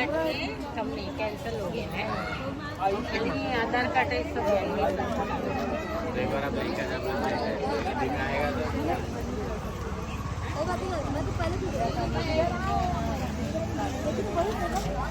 Card में कम नहीं, cancel हो गया है। नहीं, आधार कार्ड है सब। एक बार आप लेकर जाना, दिखाएगा तो। मैं तो पहले भी गया था, लेकिन वही अभी अभी।